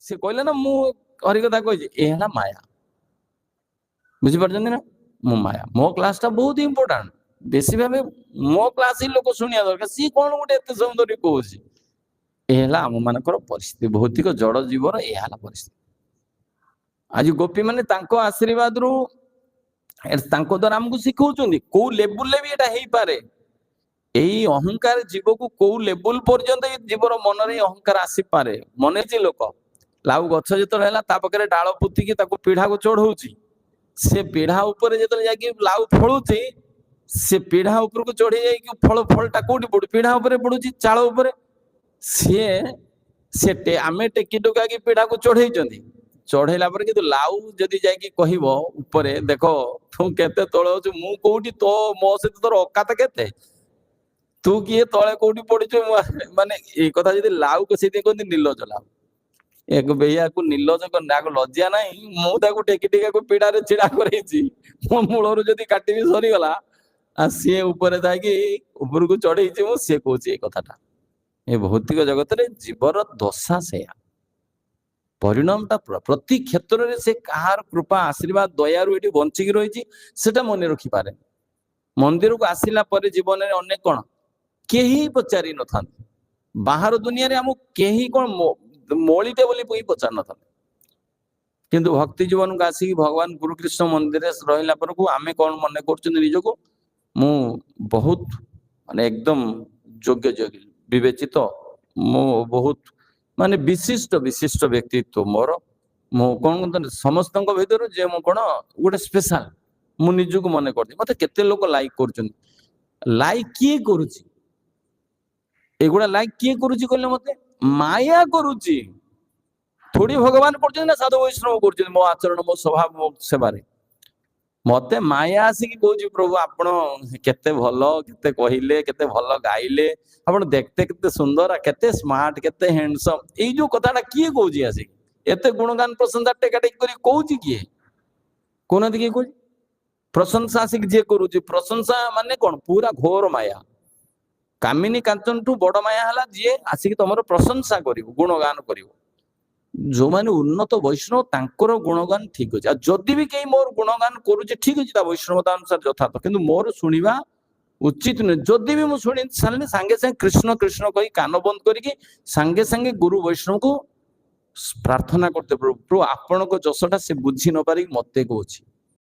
ସେ କହିଲେ ନା ମୁଁ ହରି କଥା କହିଛି। ଏ ହେଲା ମାୟା। ବୁଝିପାରୁଛନ୍ତି ନା? ମୁଁ ମାୟା। ମୋ କ୍ଲାସଟା ବହୁତ ଇମ୍ପୋର୍ଟାଣ୍ଟ। ବେଶୀ ଭାବେ ମୋ କ୍ଲାସ ହିଁ ଲୋକ ଶୁଣିବା ଦରକାର। ସିଏ କଣ ଗୋଟେ ଏତେ ସମୟ ଧରି କହୁଛି? ଏ ହେଲା ଆମ ମାନଙ୍କର ପରିସ୍ଥିତି। ଭୌତିକ ଜଡ଼ ଜୀବର ଏହା ହେଲା ପରିସ୍ଥିତି। ଆଜି ଗୋପୀ ମାନେ ତାଙ୍କ ଆଶୀର୍ବାଦରୁ, ତାଙ୍କ ଦ୍ଵାରା ଆମକୁ ଶିଖଉଛନ୍ତି କୋଉ ଲେବୁଲରେ ବି ଏଇଟା ହେଇପାରେ। ଏଇ ଅହଙ୍କାର ଜୀବକୁ କୋଉ ଲେବୁଲ ପର୍ଯ୍ୟନ୍ତ ଏଇ ଜୀବର ମନରେ ଏଇ ଅହଙ୍କାର ଆସିପାରେ। ମନେଛି ଲୋକ ଲାଉ ଗଛ ଯେତେବେଳେ ହେଲା, ତା ପାଖରେ ଡାଳ ପୋତିକି ତାକୁ ପିଢାକୁ ଚଢଉଛି। ସେ ପିଢା ଉପରେ ଯେତେବେଳେ ଯାଇକି ଲାଉ ଫଳୁଛି, ସେ ପିଢା ଉପରକୁ ଚଢି ଯାଇକି ଫଳଟା କୋଉଠି ପଡୁଛି? ପିଢା ଉପରେ ପଡୁଛି, ଚାଳ ଉପରେ। ସିଏ ସେ ଆମେ ଟେକି ଟୁକାକି ପିଢାକୁ ଚଢେଇଛନ୍ତି। ଚଢେଇଲା ପରେ କିନ୍ତୁ ଲାଉ ଯଦି ଯାଇକି କହିବ ଉପରେ, ଦେଖ ତୁ କେତେ ତଳେ ଅଛୁ, ମୁଁ କୋଉଠି, ତୋ ମୋ ସହିତ ତୋର ଅକାତ କେତେ, ତୁ କିଏ, ତଳେ କୋଉଠି ପଡିଛୁ। ମାନେ ଏଇ କଥା ଯଦି ଲାଉକୁ, ସେଇଥିପାଇଁ କହନ୍ତି ନିଲଜ ଲାଉ। ଏକ ବେହିଆକୁ ନିଲଜ, ଆକୁ ଲଜ୍ଜା ନାହିଁ। ମୁଁ ତାକୁ ଟେକି ଟେକାକୁ ପିଢାରେ ଛିଡା କରେଇଛି, ମୋ ମୂଳରୁ ଯଦି କାଟିବି ସରିଗଲା। ଆଉ ସିଏ ଉପରେ ଥାଇକି ଉପରକୁ ଚଢେଇଛି ମୁଁ, ସିଏ କହୁଛି ଏଇ କଥାଟା। ଏ ଭୌତିକ ଜଗତରେ ଜୀବର ଦଶା ସେଇଆ। ପରିଣାମଟା ପ୍ରତି କ୍ଷେତ୍ରରେ ସେ କାହାର କୃପା ଆଶୀର୍ବାଦ ଦୟାରୁ ଏଠି ବଞ୍ଚିକି ରହିଛି, ସେଟା ମନେ ରଖିପାରେ। ମନ୍ଦିରକୁ ଆସିଲା ପରେ ଜୀବନରେ ଅନେକ କଣ କେହି ପଚାରି ନଥାନ୍ତି। ବାହାର ଦୁନିଆରେ ଆମକୁ କେହି କଣ ମଳିଟେ ବୋଲି କେହି ପଚାରି ନଥାନ୍ତି। କିନ୍ତୁ ଭକ୍ତି ଜୀବନକୁ ଆସିକି ଭଗବାନ ଗୁରୁକୃଷ୍ଣ ମନ୍ଦିରରେ ରହିଲା ପରକୁ ଆମେ କଣ ମନେ କରୁଛନ୍ତି ନିଜକୁ? ମୁଁ ବହୁତ ମାନେ ଏକଦମ ଯୋଗ୍ୟ ଯୋଗ୍ୟ ବିବେଚିତ, ମୁଁ ବହୁତ ମାନେ ବିଶିଷ୍ଟ ବିଶିଷ୍ଟ ବ୍ୟକ୍ତିତ୍ୱ ମୋର। ମୁଁ କଣ କହନ୍ତି, ସମସ୍ତଙ୍କ ଭିତରୁ ଯେ ମୁଁ କଣ ଗୋଟେ ସ୍ପେଶାଲ ମୁଁ ନିଜକୁ ମନେ କରୁଛି। ମତେ କେତେ ଲୋକ ଲାଇକ୍ କରୁଛନ୍ତି। ଲାଇକ୍ କିଏ କରୁଛି? ଏଗୁଡା ଲାଇକ୍ କିଏ କରୁଛି କହିଲେ ମତେ? ମାୟା କରୁଛି। ଥୋଡି ଭଗବାନ କରୁଛନ୍ତି ନା ସାଧୁ ବୈଷ୍ଣବ କରୁଛନ୍ତି? ମୋ ଆଚରଣ, ମୋ ସ୍ୱଭାବ, ମୋ ସେବାରେ ମତେ ମାୟା ଆସିକି କହୁଛି, ପ୍ରଭୁ ଆପଣ କେତେ ଭଲ, କେତେ କହିଲେ, କେତେ ଭଲ ଗାଇଲେ, ଆପଣ ଦେଖତେ କେତେ ସୁନ୍ଦର, କେତେ ସ୍ମାର୍ଟ, କେତେ ହ୍ୟାଣ୍ଡସମ। ଏଇ ଯୋଉ କଥାଟା କିଏ କହୁଛି ଆସିକି? ଏତେ ଗୁଣଗାନ ପ୍ରଶଂସା ଟେକା ଟେକି କରି କହୁଛି କିଏ? କହୁନାହାନ୍ତି, କିଏ କହୁଛି? ପ୍ରଶଂସା ଆସିକି ଯିଏ କରୁଛି, ପ୍ରଶଂସା ମାନେ କଣ? ପୁରା ଘୋର ମାୟା। କାମିନୀ କାଞ୍ଚନଠୁ ବଡ ମାୟା ହେଲା ଯିଏ ଆସିକି ତମର ପ୍ରଶଂସା କରିବ, ଗୁଣଗାନ କରିବ। ଯୋଉମାନେ ଉନ୍ନତ ବୈଷ୍ଣବ, ତାଙ୍କର ଗୁଣଗାନ ଠିକ ଅଛି। ଆଉ ଯଦି ବି କେହି ମୋର ଗୁଣଗାନ କରୁଛି, ଠିକ ଅଛି, ତା ବୈଷ୍ଣବତା ଅନୁସାରେ ଯଥାର୍ଥ। କିନ୍ତୁ ମୋର ଶୁଣିବା ଉଚିତ ନୁହେଁ। ଯଦି ବି ମୁଁ ଶୁଣି ସାରିଲି, ସାଙ୍ଗେ ସାଙ୍ଗେ କୃଷ୍ଣ କୃଷ୍ଣ କହି କାନ ବନ୍ଦ କରିକି ସାଙ୍ଗେ ସାଙ୍ଗେ ଗୁରୁ ବୈଷ୍ଣବକୁ ପ୍ରାର୍ଥନା করতে, ପ୍ରଭୁ ଆପଣଙ୍କ ଯଶଟା ସେ ବୁଝି ନ ପାରିକି ମତେ କହୁଛି।